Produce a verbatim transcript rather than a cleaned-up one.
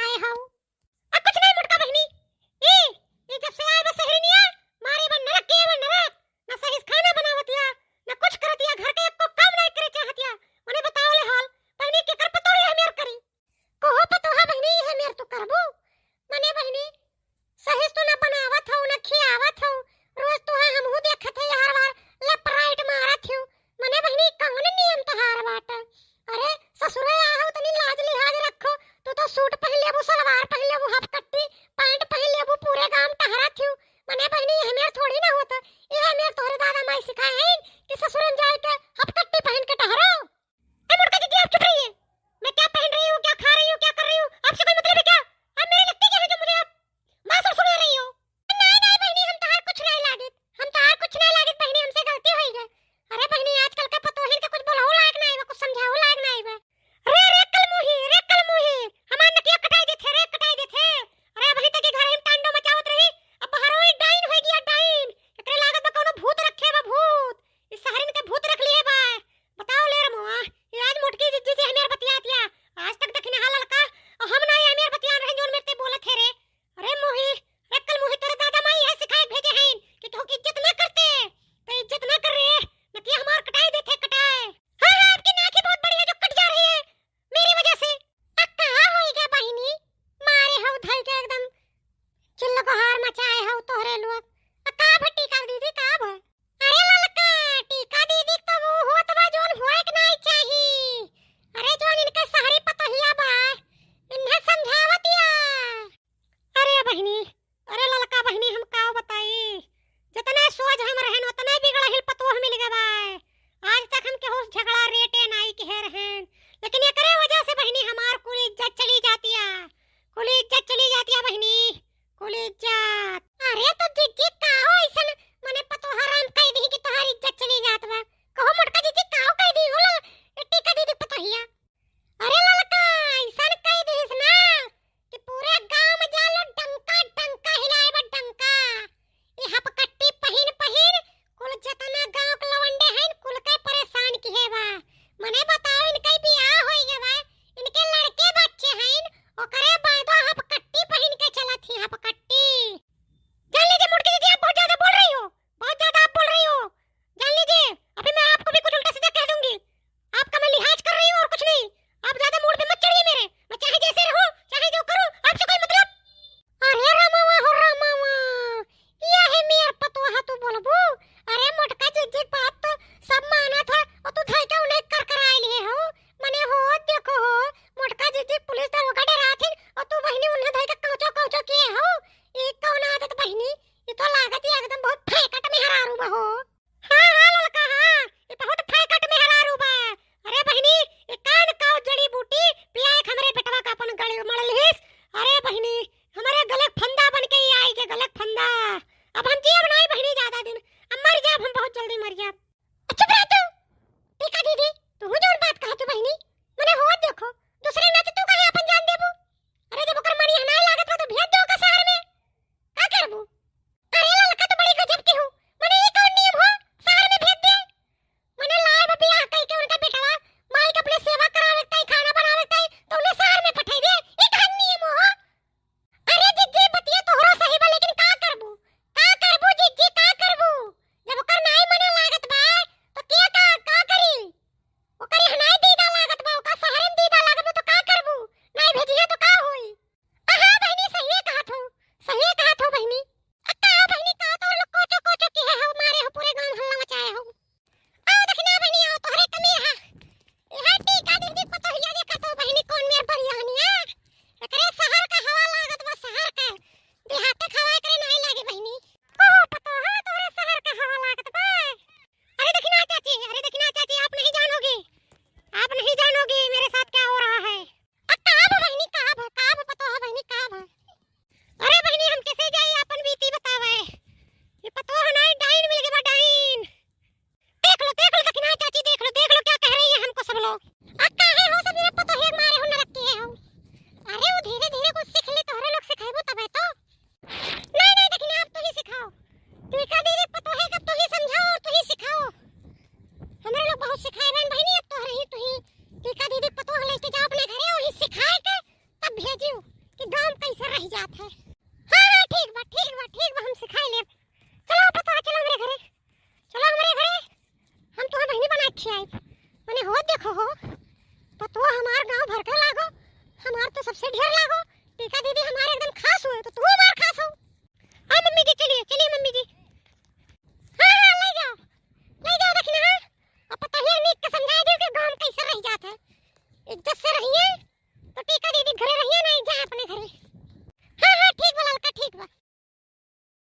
आए हऊ। अब कुछ नहीं मोटका बहिनी। ई, ई जब से आए बा सहरिनिया, मारे बा नरक के बा नरक। ना सही से खाना बनावतिया, ना कुछ करतिया, घर के एको काम नहीं करे चाहतिया। मने बताओ ले हाल, बहिनी केकर पतोह है मेर करी? कहो पतोहा बहिनी है मेर तू करबू? मने बहिनी सही से तू ना बनावत हऊ, ना खियावत हऊ। रोज तोहा हमहू देखत है हर बार left right मारत हऊ। मने बहिनी कौन नियम तोहार बाटे? अरे ससुरे आहू तनी लाज लिहाज रखो। तू तो सूट पहिन लेबू, सलवार पहिन लेबू, half कट्टी पैंट पहिन लेबू, पूरे गांव टहरत हऊ। मने बहिनी यह मेर थोड़ी ना होत। यह मेर तोहरे दादा माई सिखाए हैं कि ससुरन जाए के half कट्टी पहिन के टहरो। ए मोटका जीजी, आप चुप रहिए। मैं क्या पहन रही हूँ, क्या खा रही हूँ, क्या कर रही हूँ, आपसे कोई मतलब है क्या? आप मेरे लगते क्या है जो मुझे आप मासूम सुना रही हो? नहीं, नहीं बहिनी, हम तोहार कुछ नहीं लागित, हम तोहार कुछ नहीं लागित बहिनी, हमसे गलती होई गई। अरे बहिनी, आजकल का पतोहिन के कुछ बोलहु लायक नहीं बा, कुछ समझाहु लायक नहीं बा। रे, रे कलमुही, रे कलमुही, हमार नकिया कटाई देथे रे, कटाई देथे। अरे अबही तक ई घर में तांडव मचावत रही, अब बाहरों ही डाइन होई गया, डाइन। एकरे लागत बा कौनो भूत रखे बा, भूत। इस सहरिन के भूत रख लिए बा। बताओ ले रमुआ, ये आज मोटकी जिज्जी से हमें बतियातिया। आज तक देखने हा ललका, और हम ना ये हमें बतियान रहे जोन मेरे ते बोलत है रे। अरे मोही, रे कलमुही, तोरे दादा माई यह सिखाए के भेजे हैं कि केहू की इज्जत ना करते, तो इज्जत ना कर रे, न कि हमार कटाई देथे कटाए। हाँ, हाँ, आपकी नाक ही बहुत बड़ी है जो कट जा रही है मेरी वजह से। आ, कहाँ होई गया बहिनी? मारे हऊ धई के एकदम चिल्ला गोहार मचाए हऊ तोहरे लोग। आ, का भा टीका दीदी, का भा? अरे ललका, टीका दीदी तो वो होत बा जोन होए के नाई चाही। अरे जोन इनके सहरी पतोहिया बा, इन्हें समझावतिया। अरे बहिनी, अरे ललका बहिनी, हम का बताई, जितना सोच हम रहन उतना बिगड़हिल पतोह मिल गए बा। आज तक हम केहू से झगड़ा रेटे नाई कहे रहन, लेकिन एकरे वजह से बहिनी हमार कुल इज्जत चली जातिया, कुल इज्जत चली जातिया बहिनी, कुल इज्जत। अरे तो जिज्जी का हो ऐसन मने पतोह हराम कह दी कि तोहार इज्जत चली जात बा? कहो मोटका जिज्जी का हो कह दी हो ला, टीका दीदी पतोहिया। अरे ललका, ऐसन कह दीस ना कि पूरे गांव में जालो डंका, डंका हिलाए बा डंका। ये हपकट्टी पहिन पहिन कुल जतना गांव के लवंडे हैं कुल के परेशान किहे बा। मने बताओ इनके बियाह होई गए बा, इनके लड़के बच्चे हैं, ओकरे बादो हपकट्टी पहिन के चलत ही हपकट्टी। जान लीजिए मोटकी दीदी, आप बहुत ज्यादा बोल रही हो, बहुत ज्यादा आप बोल रही हो। जान लीजिए अभी मैं आपको भी कुछ उल्टा सीधा कह दूंगी। आपका मैं लिहाज कर रही हूँ और कुछ नहीं। आप ज्यादा मूड पे मत चढ़िए मेरे। मैं चाहे जैसे रहूँ, चाहे जो करूँ, आपसे कोई मतलब। अरे रामावा हो रामावा, यह है मेर पतोहा तू बोलबू? अरे मोटका जिज्जी बात तो सब मानत है और तू धई के उन्हें कर कराए लिए हो। मने हो देखो हो, मोटका जिज्जी पुलिस दरोगा डराथिन और जात है। हाँ, हाँ, ठीक बा, ठीक बा, ठीक बा, हम सिखाई लेब। चलो पतोहा, चलो हमरे घरे, चलो हमरे घरे, हम तोहर बहिनी बना के खियाई। मने हो, देखो हो, पतोहा हमार गाँव भर के लागो, हमार तो सबसे ढेर लागो। टीका दीदी हमार एकदम खास